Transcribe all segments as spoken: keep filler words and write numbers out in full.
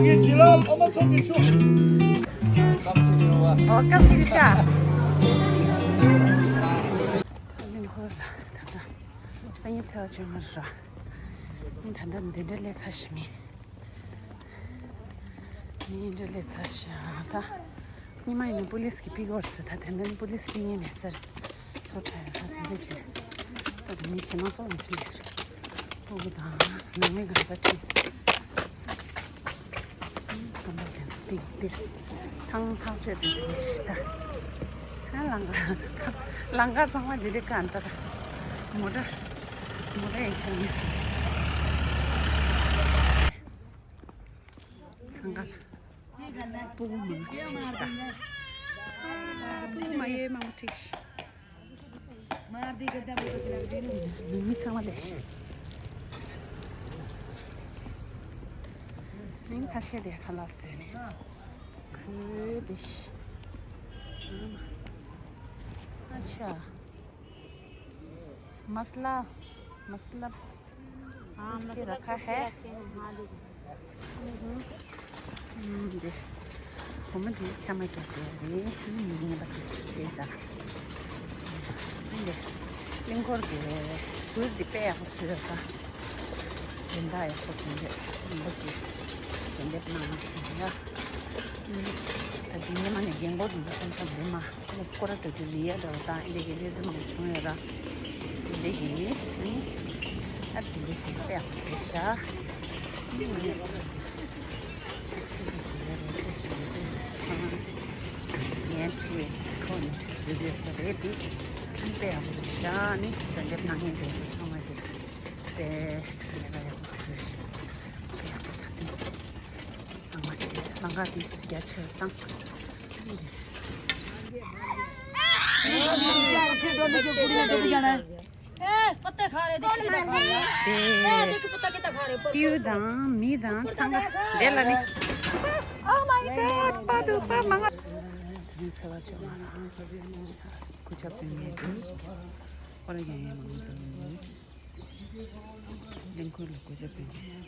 བྱིན་རླབས་ཨ་མ་ཚོགས་ཀྱི་ཆུ། ཨོ་སྐབས་ཤིག་ཤ། གླིང་སྐོར་ལ་ད་ལྟ་སང་ཉིན་ཚེས་པ་བཅོ་ལྔ་རེད་ར། ད་ལྟ་འདི་འདྲ་སླེབས་ཚར་ཞིག་མིན། འདི་འདྲ་སླེབས་ཚར་ཞིག་ཨ་ད། ཉི་མ་ཡིན་ན་པུ་ལིས་ཀྱི་པི་གོར་སི་ད་དེ་འདྲ་ནི་པུ་ལིས་ཀྱི་ངེས་མེད་ཟེར། ཚོ་ཁྲ་ཡ་ད་དེ་འདྲ་བྱས། ད་དེ་མི་ཞེ་ན་ཚོ་འདྲ་ལེར། སྤུ་གུ་དང་ནང་མི་གང་ས་ཁྲིད། སྟོན་པ་དེ་ཚོ་ཏིག་ཏིག་ཐང་ཐང་ཆོད་དེ་འདྲ་ཞིག་ད། ཨ་ལང་ཀ་ལང་ཀ་ཚང་མ་འདི་འདྲ་ག་འདྲ། མོ་ཊ་མོ་ཊ་ཡིན་ཁྱོད་ངེས་ཚང་ག་ལ། སྤུ་གུ་མང་ཆེ་ཆེ་ཞིག་ད། སྤུ་གུ་མ་ཡོད་མང་པོ་ཁྲིད་ཤིག་མི་མི་ཚང་མ་ལས་ཤིག་མིང་ཁ་ཤས་དེ་ཁ་ལག་བཟོས་ནས་ཁོས་དེ་ཤིག་ཨ་ཆ། मसाला मतलब हाँ, के मसाला रखा कूट के है। रखे हैं, हाँ, देखो। हम्म, दे। वो मैं दे छमा क्या दे रही हूँ। हम्म, ये बता किस स्टेट का। ये लिंगोर दे। सूर दे पे आपको सूर का। झंडा है, को झंडे। बस ये। झंडे बनाना चाहिए। ད་དེ་ཉི་མ་ནས་རྒན་གོག་དེ་ཚོ་ཁོང་ཚོ་འདི་མ་སྐོར་ར་འགྲོ་རྒྱུ་རེད་ཡ་འདྲ་བ་དང་ཨེ་འདྲ་གི་ལས་དོན་མང་བྱུང་ཡོད་ར། འདི་གི་ཨ་ནི་ཨ་དེ་འདྲ་ཞིག་དཔེ་ཡག་ཟེར་ཤག་ཨ་ནི་ངས་ཅི་ཅི་ཅི་བྱེད་ཡ་རེད་ཅི་ཅི་མི་ཅི་ཨ་ངས་ཁྲིད་ཁོ་ནས་བཟོས་ཡོད་ས་རེད་དེ་ཨ་ནི་དཔེ་ཡག་པོ་རེད་ཤག་ཨ་ནི་ཞལ་འདེབས་གནང་མཁན་དེ་ཚོ་ཚང་མ་གི་དཔེ་ལས་ཀ་ཡག་པོ་རེད་ཤག་དཔེ་ཡག་པོ་ད་དེ། ཚང་མ་ཆེ་ལང་ཀ་དེ་རྒྱ་ཆེར་བཏང་། ए, पत्ते खा रहे, देखो, पत्ते खा रहे। ए, देखो, पत्ता कितना खा रहे, ऊपर, ऊपर। पीयू दाम, मी दाम, ऊपर संगा। देखो। दे ला नी। Oh my God, पादू, पा मंगा। ཚེས་པ་བཅོ་ལྔ་ལ་སྐུ་ཚབ་དོན་གཉེར་དུ་ཨོ་ར་རྒྱལ་ཡོངས་མང་གཙོ་ལས་འགུལ་ལས་འཁུར་ལ་སྐུ་ཚབ་དོན་གཉེར།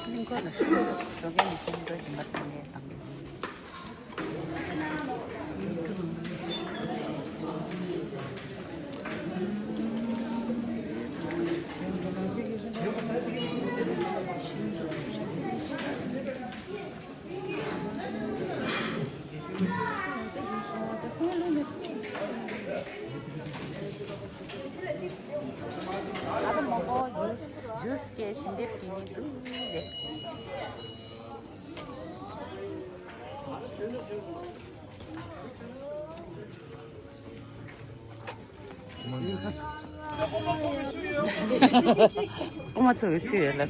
གླིང་སྐོར་ལ་ཞུགས་ཞོགས་ཀས་ནས་ཤིང་ཏོག་སྦྱིན་པ་གཏོང་མཁན་དང་། ད་ལྟ་མོག་མོག་ཇུས་ཇུས་ཀྱི་ཞལ་འདེབས་སྤྲད་མཁན་འདུག་རེད། ཨོ་མ་ཚོ་བའི་ཆུ་ཡོད་ལ།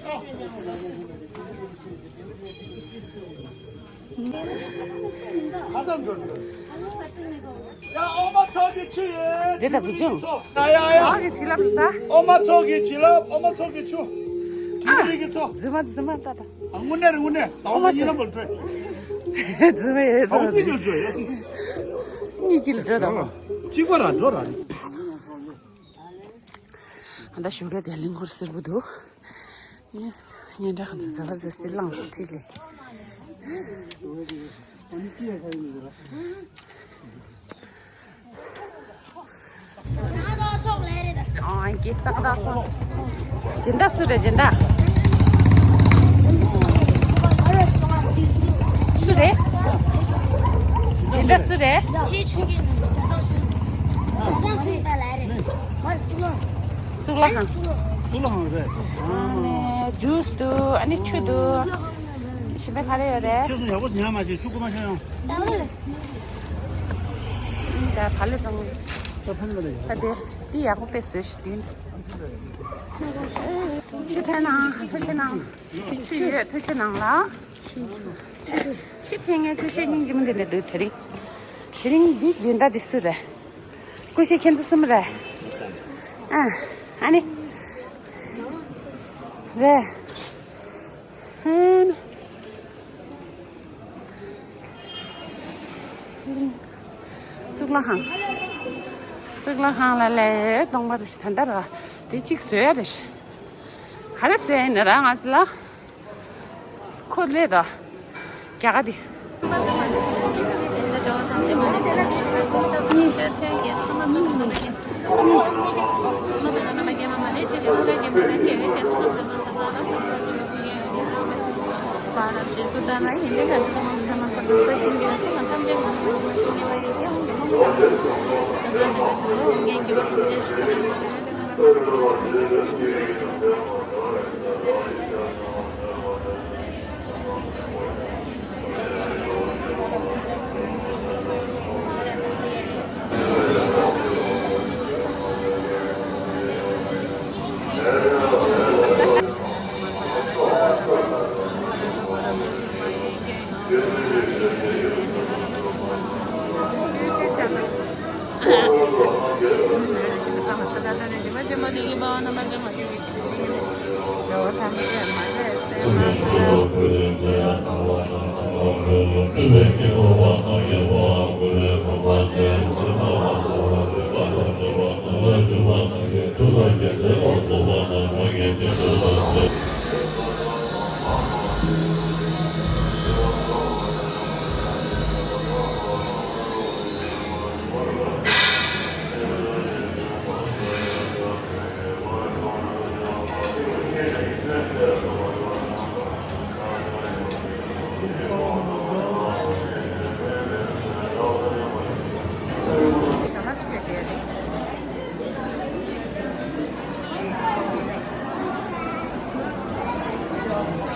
ཡ་ཨོ་མ་ཚོ་གི་ཆུ་ཡོད། དེ་ད་བུ་ཆུང་། ཡ་ཡ་ཡ། ཨོ་གི་བྱིན་རླབས་ས། ཨོ་མ་ཚོ་གི་བྱིན་རླབས་ཨོ་མ་ཚོ་གི་ཆུ། ཨ། རི་གི་ཚོ། རྫུན་མ་རྫུན་མ་ད་ད། ཨ་དངོས་གནས་རེད་དངོས་གནས་ད་ཨོ་མ་གཉིས་ལ་མ་འགྲོ། རྫུན་མ་ཡོད་ཨོ་ཚོ་གཉིས་ཀྱི་འགྲོ་ཡོད་ཚོ། གཉིས་ཀྱི་འགྲོ་ད། གཅིག་པ་ར་འགྲོ་ར། ཨ་ད་ཞོགས་ཀས་དེ་གླིང་སྐོར་སེར་པོ་འདུག་སྙན་གྲགས་འཛུགས་ཚར་བ་ཟེར་ཏེ་བླངས་ཁྲིད་ལས། ཨང་ཀི་ས་ཀ་ད་སོང་། སྦྱིན་བདག་སུ་རེད་སྦྱིན་བདག་སུ་རེད། སྦྱིན་བདག་སུ་རེད། གཙུག་ལག་ཁང་། གཙུག་ལག་ཁང་རེད། ཨ་ནི་ཇུས་འདུག་ཨ་ནི་ཆུ་འདུག་གཞན་པ་ག་རེ་ཡོད་རེད། ཁྱེད་ཚོ་ཡག་པོ་ཉན་མ་བྱེད་ཆུ་ཁོ་མ་ཤོད་ཡང་། ད་བ་ལེ་ཚང་། ད་དེ་དེ་ཡག་པོ་དཔེ་བཟོས་ཤིག་དེ། ཆུ་ཐོན་ན་ཐུགས་ཆེ་གནང་། ཆུ་ཡོད་ཐུགས་ཆེ་གནང་ལ། ཆུ་ཆུ་ཆེ་ངས་ཆུ་ཤེས་སྙིང་རྗེ་མོ་འདི་ནས་འདུག་དེ་རིང་། དེ་རིང་འདི་སྦྱིན་བདག་འདི་སུ་རེད། སྐུ་ཞབས་ཁྱེད་ཚོ་གསུམ་རེད། ཨ། ཨ་ནི། རེད། ཧན། ལ་ཧང་། གཙུག་ལག་ཁང་ལ་ལས་སྟོང་པ་རེད་ཤག་ད་ལྟ་ར་དེ་གཅིག་བཟོས་རེད་ཤག་ག་རེ་ཟེར་ཡིན་ན་ར་ང་ཚོ་ལ་ཁོ་ལས་ད་རྒྱ་གར་དེ།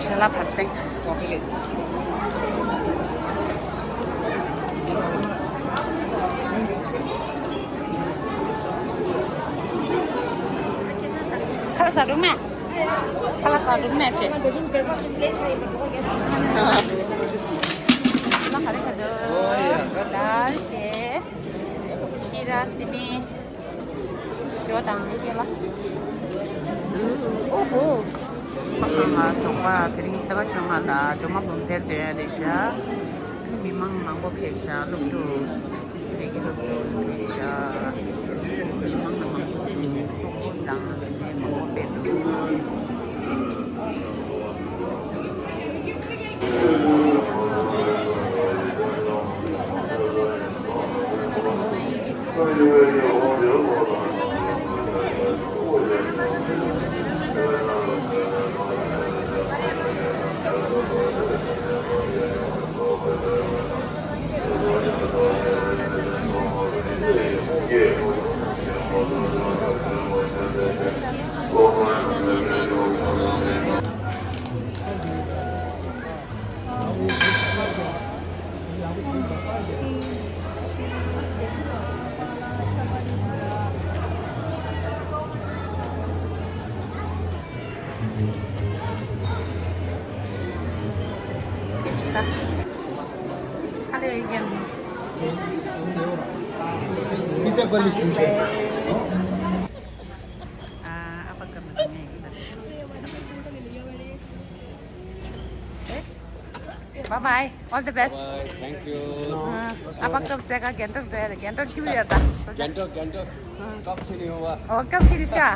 ཞལ་ལག་བར་གསེང་། ཁ་ལག་ཟ་འགྲོ་མེད། ཁ་ལག་ཟ་འགྲོ་མེད་བྱས། ཁ་ལག་ག་རེ་ག་འདུག་ལ་ཞེས། ཁྱི་ར་སི་པིན། ཞོ་དང་ཀེ་ལ། ཨུ་ཨོ་ཧོ། ཁ་སང་ལ་ཞོགས་པ་དེ་རིང་ཚེས་པ་བཅོ་ལྔ་ལ་སྒྲོལ་མ་འབུམ་སྡེར་འདོན་ཡ་རེད་ཤག་མི་མང་མང་པོ་ཕེབས་ཤག་སློབ་ཕྲུག་ཅི་སི་རེ་གི་སློབ་ཕྲུག་ཕེབས་ཤག་མི་མང་ལ་མང་ཚོགས་ཀྱི་ཚོགས་འཁོར་དང་ལས་མང་པོ་སྤེལ་འདུག Bye bye. All the best. Bye bye. Thank you. ཨ་ཕ་སྐབས་བཙལ་ག་རྒན་ཏོག་འགྲོ་ཡ་རེད། རྒན་ཏོག་ཁྱིམ་ཡོད་ད། ས་ཆ། རྒན་ཏོག་རྒན་ཏོག་སྐབས་ཁྱེར་ཡོང་བ། ཨོ་སྐབས་ཁྱེར་ཤག